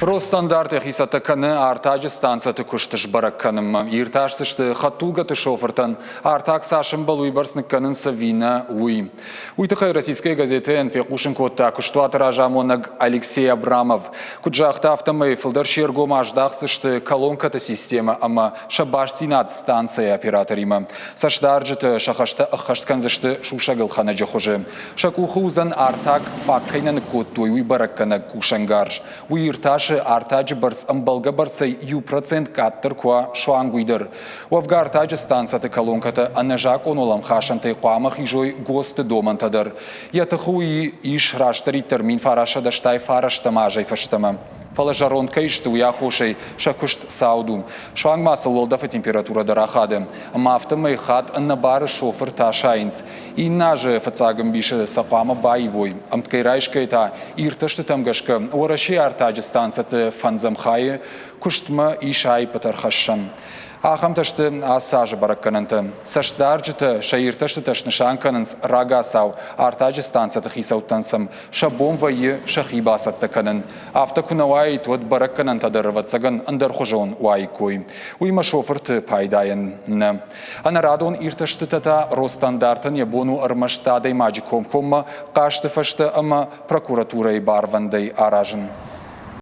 Росстандарт йӕхи цӕттӕ кӕны артаджы станцӕты куыст сбӕрӕг кӕнынмӕ. Иртасдзысты хӕдтулгӕты шофыртӕн артаг цас ӕмбӕлы, уыйбӕрц ныккӕнынц ӕви нӕ, уый. Уый тыххӕй Российская газетӕйӕн фехъусын кодта куыстуаты разамонӕг Алексей Абрамов. Куыд загъта, афтӕмӕй фылдӕр се ргом аздахдзысты колонкӕты системӕ ӕмӕ сӕ бастдзинад станцӕйы операторимӕ. Цӕстдарджыты сӕ хӕстӕ ӕххӕст кӕндзысты сусӕгӕлхӕнӕджы хуызы. Сӕ къухы уыдзӕн артаг фаг кӕй нӕ ныккодтой, уый бӕрӕггӕнӕг кусӕнгарз. Уый иртасы артаджы бӕрц ӕмбӕлгӕ бӕрцӕй 1% къаддӕр куы уа, суанг уый дӕр. Уӕвгӕ артаджы станцӕты колонкӕтӕ ӕнӕзакъон уӕлӕмхасӕнтӕй хъуамӕ хизой ГОСТ-ы домӕнтӕ дӕр. Йӕ тыхы уый ис растдӕриддӕр 1989 азӕй фӕстӕмӕ. Фӕлӕ зӕронд кӕй сты, уый аххосӕй сӕ куыст цауд у. Суанг ма сыл уӕлдӕфы температурӕ дӕр ахады. Ӕмӕ афтӕмӕй хатт ӕнӕбары шофыртӕ асайынц. Иннӕ азы фыццаг ӕмбисы сӕ хъуамӕ баивой. Ӕмткӕй райсгӕйӕ та иртӕстытӕм гӕсгӕ Уӕрӕсейы артаджы станцӕты фӕндзӕм хайы куыстмӕ ис аиппытӕ ӕрхӕссӕн. Ахӕмтӕ сты ацы азы бӕрӕггӕнӕнтӕ. Цӕстдарджытӕ сӕ иртӕстытӕ снысан кӕнынц рагацау, артаджы станцӕты хицӕуттӕн сӕм сӕ бон вӕййы сӕхи бацӕттӕ кӕнын. Афтӕ куы нӕ уаид, уӕд бӕрӕггӕнӕнтӕ дӕр, ӕвӕццӕгӕн, ӕндӕрхуызон уаиккой. Уыимӕ шофырты пайдайӕн нӕ. Ӕнӕрадон иртӕстытӕ та Росстандартӕн йӕ бон у ӕрмӕст адӕймаджы комкоммӕ хъасты фӕстӕ ӕмӕ прокуратурӕйы барвӕндӕй аразын.